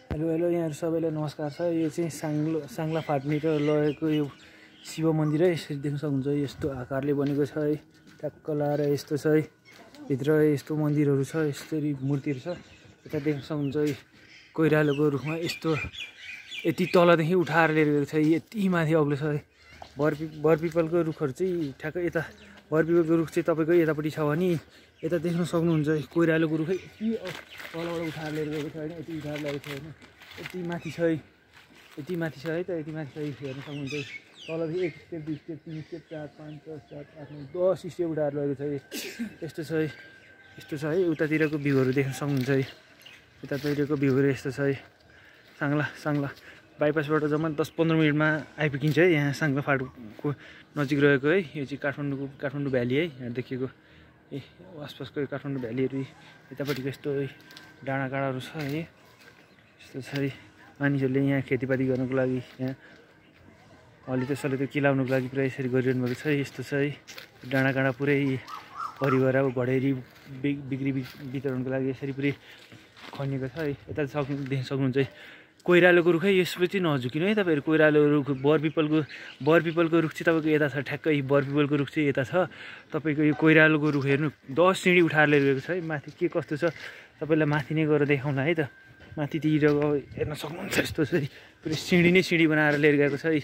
Hello यहाँहरु सबैलाई नमस्कार छ। यो चाहिँ साङ्ला फाट्नेर लगेको यो शिव मन्दिर है। यसरी देख्न सक्नुहुन्छ यस्तो आकारले बनेको छ है। टक्क लाएर यस्तो छ है। भित्र यस्तो मन्दिरहरू छ, यसरी मूर्तिहरू छ। यता देख्न सक्नुहुन्छ कोइरालोको रुखमा यस्तो यति तलदेखि उठाएर लिएर गएको छ। यति माथि अग्लो छ है। बरपिपलको रुखहरू चाहिँ ठ्याक्क यता बरपिपलको रुख चाहिँ तपाईको यतापट्टि छ भने यता देख्न सक्नुहुन्छ कोइरालोको रुख यति तलबाट उठाएर लिएर गएको छ हैन। यति उठाएर ल्याएको छ हैन। यति माथि छ है। यति माथि छ है त। यति माथि छ हेर्न सक्नुहुन्छ। तलदेखि 1 स्टेप 2 स्टेप 3 स्टेप 4 5 6 7 8 9 10 स्टेप उठाएर लगेको छ। यस्तो छ है। यस्तो छ है। उतातिरको भ्यूहरू देख्न सक्नुहुन्छ है। उतातिरको भ्यूहरू यस्तो छ है। साङ्ला बाइपासबाट जम्मा 10-15 मिनेटमा आइपुगिन्छ है। यहाँ साङ्ला फाटको नजिक रहेको है। यो चाहिँ काठमाडौँ भ्याली है। यहाँ देखिएको आसपासको काठमाडौँ भ्यालीहरू यतापट्टिको यस्तो डाँडाकाँडाहरू छ है। यस्तो छ है। मानिसहरूले यहाँ खेतीपाती गर्नको लागि यहाँ हलितो किलाउनुको लागि पुरै यसरी गरिरहनु भएको छ। यस्तो छ है। डाँडाकाँडा पुरै परिवार अब घडेरी बिक्री वितरणको लागि यसरी पुरै खनिएको छ है। यता देख्न सक्नुहुन्छ है कोइरालोको रुख है। यसपछि नझुकिनु है तपाईहरु। कोइरालो रुख बरपिपलको रुख चाहिँ तपाईको यता छ। ठ्याक्कै बरपिपलको रुख चाहिँ यता छ। तपाईको यो कोइरालोको रुख हेर्नु 10 सिँढी उठाएर लिएर गएको छ है। माथि के कस्तो छ तपाईलाई माथि नै गएर देखाउँला है त। माथितिर हेर्न सक्नुहुन्छ। यस्तो छ पुरै सिँढी नै सिँढी बनाएर लिएर गएको छ है।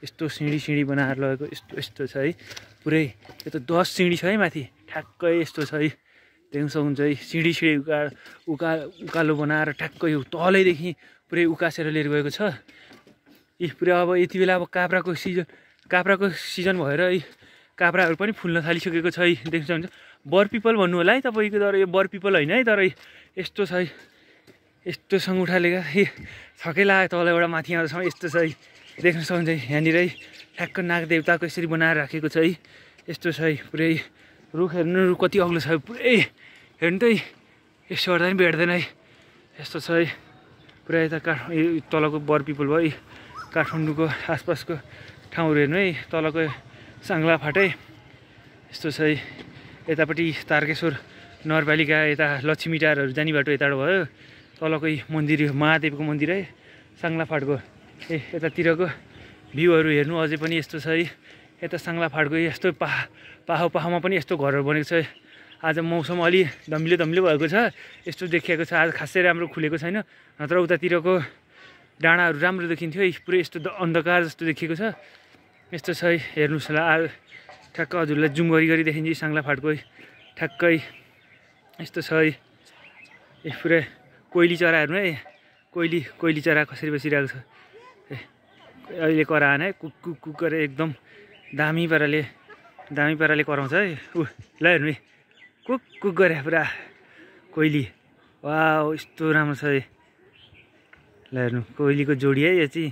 यस्तो सिँढी बनाएर लगेको यस्तो छ है। पुरै यो त 10 सिँढी छ है माथि। ठ्याक्कै यस्तो छ है। देख्न सक्नुहुन्छ है। सिँढी उकालो बनाएर ठ्याक्कै यो तलैदेखि पुरै उकासेर लिएर गएको छ। पुरै अब यति बेला अब काब्राको सिजन भएर है काब्राहरू पनि फुल्न थालिसकेको छ है। देख्न सक्नुहुन्छ। बरपिपल भन्नु होला है तपाईको, तर यो बरपिपल हैन है। तर यस्तो छ है। यस्तोसँग उठालेका छकै लाग्यो तलबाट माथि आउँदासम्म यस्तो छ है। देख्न सक्नुहुन्छ यहाँनिर है ठ्याक्क नागदेवताको यसरी बनाएर राखेको छ है। यस्तो छ है। पुरै रुख हेर्नु कति अग्लो छ पुरै हेर्नु त यसो गर्दा पनि भेट्दैन है। यस्तो छ है। पुरा यता तलको बरपिपल भयो काठमाडौँको आसपासको ठाउँहरू हेर्नु है। तलको साङ्ला फाटे यस्तो छ है। यतापट्टि तारकेश्वर नगरपालिका यता लक्ष्मी टारहरू जाने बाटो यताबाट भयो। तलको मन्दिर महादेवको मन्दिर है साङ्ला फाटको। यतातिरको भ्यूहरू हेर्नु अझै पनि यस्तो छ है। यता साङ्ला फाटको यस्तो पाहाडमा पनि यस्तो घरहरू बनेको छ। आज मौसम अलि धमिलो भएको छ। यस्तो देखिएको छ। आज खासै राम्रो खुलेको छैन। नत्र उतातिरको डाँडाहरू राम्रो देखिन्थ्यो है। पुरै यस्तो अन्धकार जस्तो देखिएको छ। यस्तो छ है। हेर्नुहोस् होला ठ्याक्क हजुरलाई जुम गरी देखिन्छ साङ्ला फाटको ठ्याक्कै यस्तो छ है। पुरै कोइली चरा हेर्नु है। कोइली चरा कसरी बसिरहेको छ। अहिले कराएन है। कुक गरेर एकदम दामी पाराले कराउँछ है। ल हेर्नु है कुक गरे पुरा कोइली। वाह यस्तो राम्रो छ है। ल हेर्नु कोइलीको जोडी है। यो चाहिँ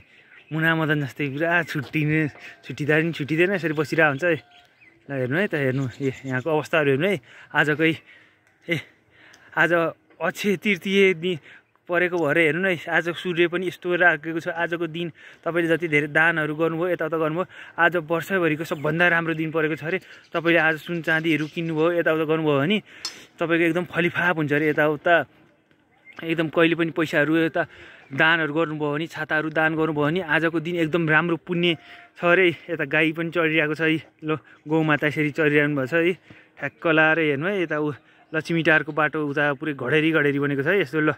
मुनामदन जस्तै पुरा छुट्टिँदा पनि छुट्टिँदैन यसरी बसिरहेको हुन्छ है। ल हेर्नु है त। हेर्नु यहाँको अवस्थाहरू हेर्नु है। आज अक्षय तृतीय परेको भएर हेर्नु न। आज सूर्य पनि यस्तो राखेको छ। आजको दिन तपाईँले जति धेरै दानहरू गर्नुभयो यताउता गर्नुभयो। आज वर्षभरिको सबभन्दा राम्रो दिन परेको छ अरे। तपाईँले आज सुन चाँदीहरू किन्नुभयो यताउता गर्नुभयो भने तपाईँको एकदम फलिफाप हुन्छ अरे। यताउता एकदम कहिले पनि पैसाहरू यता दानहरू गर्नुभयो भने छाताहरू दान गर्नुभयो भने आजको दिन एकदम राम्रो पुण्य छ अरे। यता गाई पनि चढिरहेको छ है। ल गौमाता यसरी चढिरहनु भएको छ है। ठ्याक्क लाएर हेर्नु है। यता लक्ष्मी टारको बाटो उता पुरै घडेरी बनेको छ है। यस्तो ल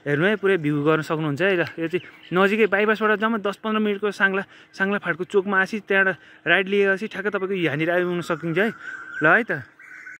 हेर्नु है। पुरै भ्यू गर्न सक्नुहुन्छ है। ल यो चाहिँ नजिकै बाइपासबाट जम्मा 10-15 मिनटको साङ्ला फाटको चोकमा आसी त्यहाँबाट राइट लिएपछि ठ्याक्क तपाईँको यहाँनिर आइपुग्न सकिन्छ है। ल है त।